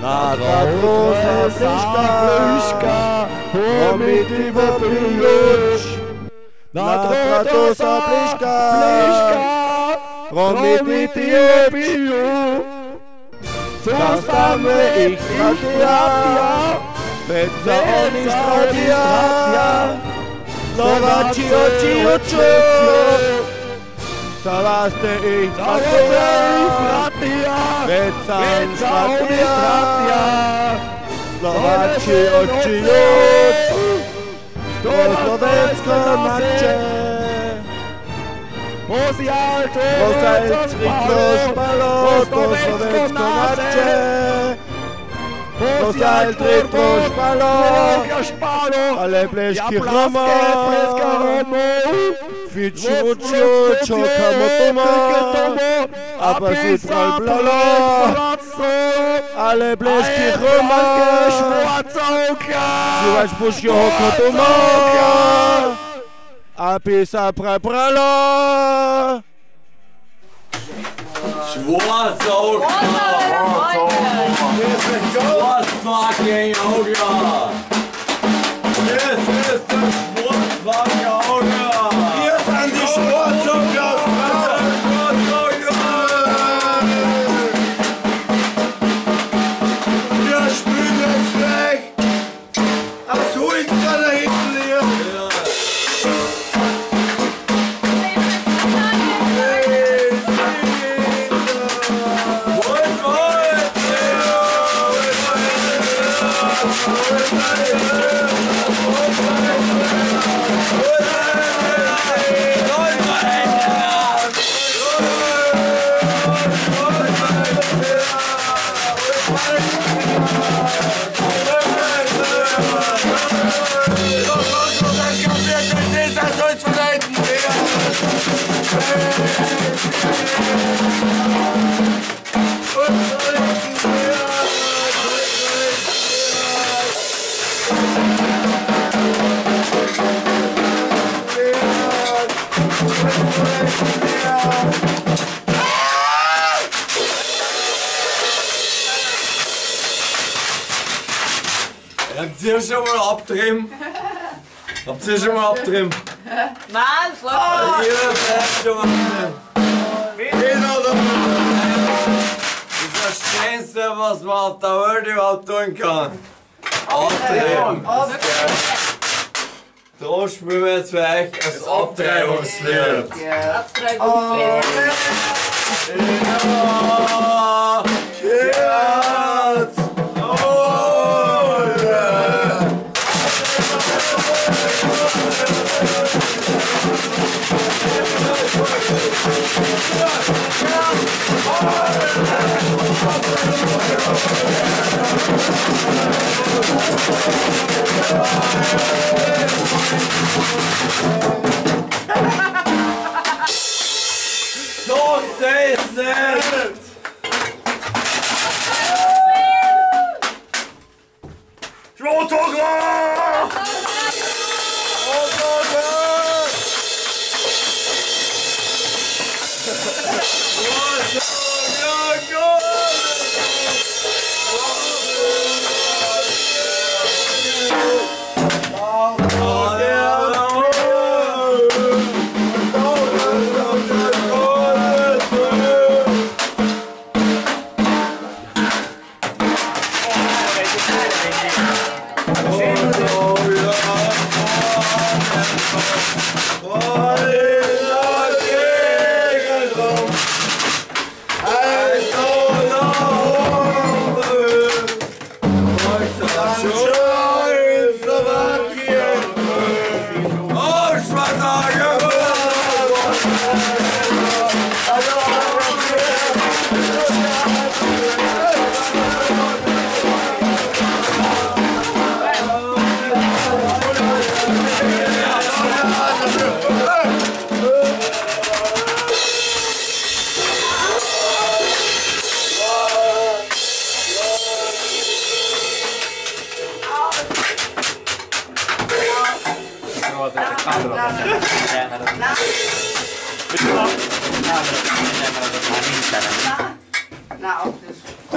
Na grosa pliška, homiti v pijuč. Na grosa pliška, romiti v pijuč. Zastave ich bratia, veď sa oni stratia, Slováči oči oču. Zavaste ich bratia, veď sa oni stratia, Slováči oči oču. To Slovensko naše. Posiaľ špalo, to Slovensko naše. Posiaľ tritlo špalo, ale plešky Roma. Fiči učiu, čo kamo toma, a si pral plalo. Ale plešky Roma, Sivač pušky hoko toma, a pisa prapralo. Schwarz-Auge! Schwarz-fucking Auge! Das ist das Schwarz-fucking Auge! Hier sind die Schwarz-Auge aus Schwarz-Auge! Wir spielen jetzt gleich! Als Holzka da hinten hier! Habt ihr schon mal abtrieben? Habt ihr schon mal abtrieben? Nein, schlaf. Ihr habt schon mal abtrieben. Das ist das Schönste, was man auf der Welt überhaupt tun kann. Abtreiben. Da spielen wir jetzt für euch das Abtreibungslied. Abtreibungslied. Ja, Doch, das nicht!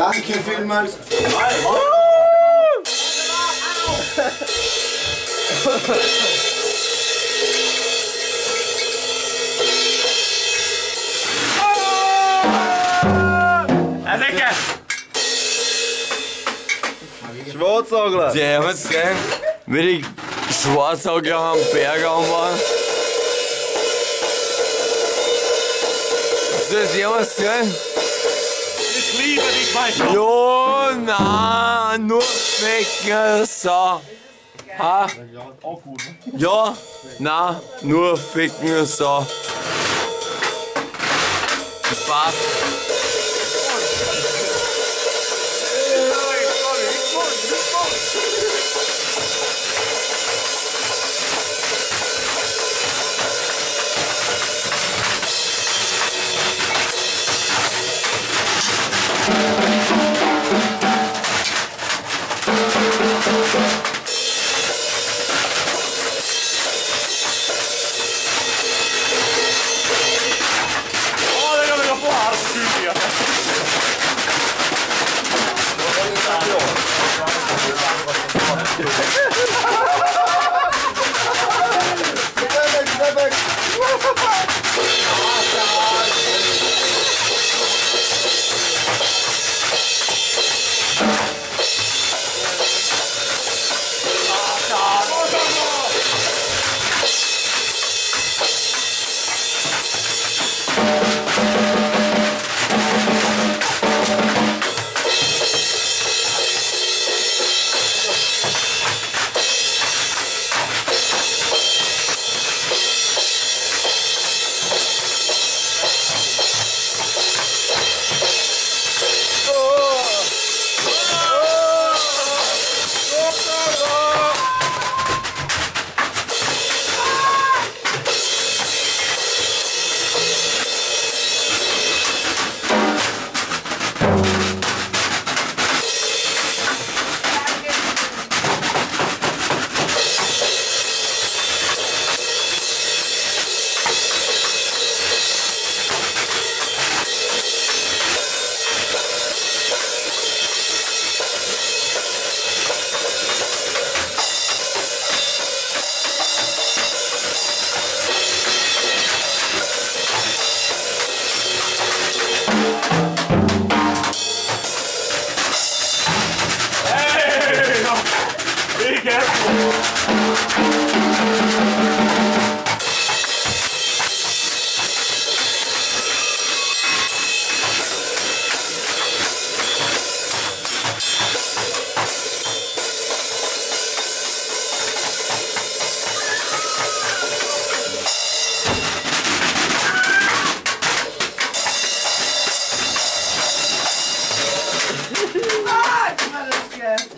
Danke vielmals. Schwarzagler. Die haben jetzt gesehen, wie die Schwarzagler am Berg waren. Hast du das jemals gesehen? Ich liebe dich, mein Schatz. Jo, na, nur ficken, so. Ha? Ja, na, nur ficken, so. Passt.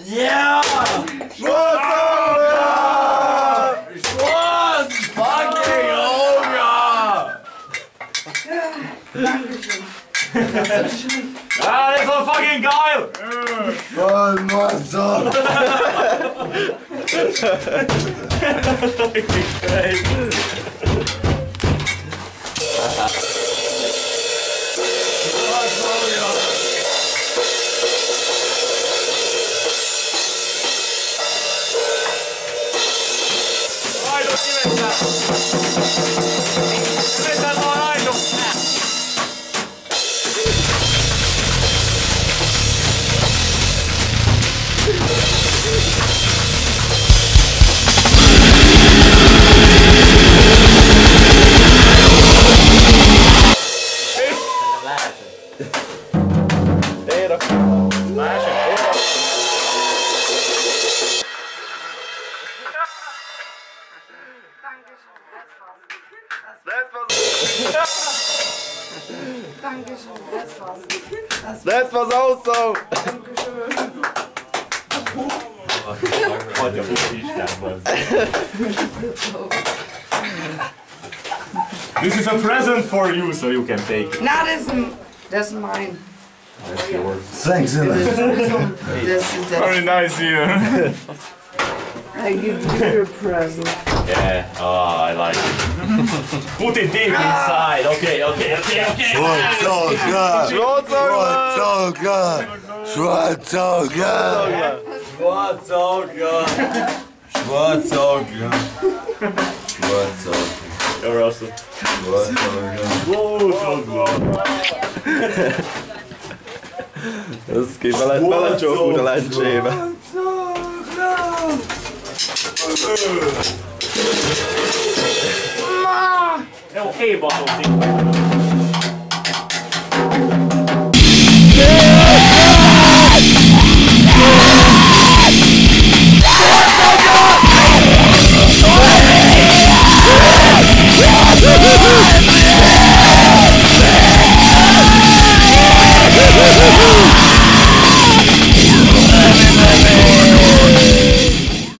Yeah! Schwarz fucking Ogre! Dankeschön. Ah, das war fucking geil! Oh, Monster! Dankeschön, das war's. Das war's auch so. Dankeschön. This is a present for you, so you can take it. Na, das ist mein. That's yours. Thanks a lot. Das ist Very nice here. I give you a present. Yeah, oh, I like it. Put it deep inside. Okay. Schwarzauge! Schwarzauge! Schwarzauge! Schwarzauge! Schwarzauge! Schwarzauge! You're awesome. Schwarzauge! Schwarzauge! Ez ki belecsókult a lencsébe. Jó, én baszom szépen.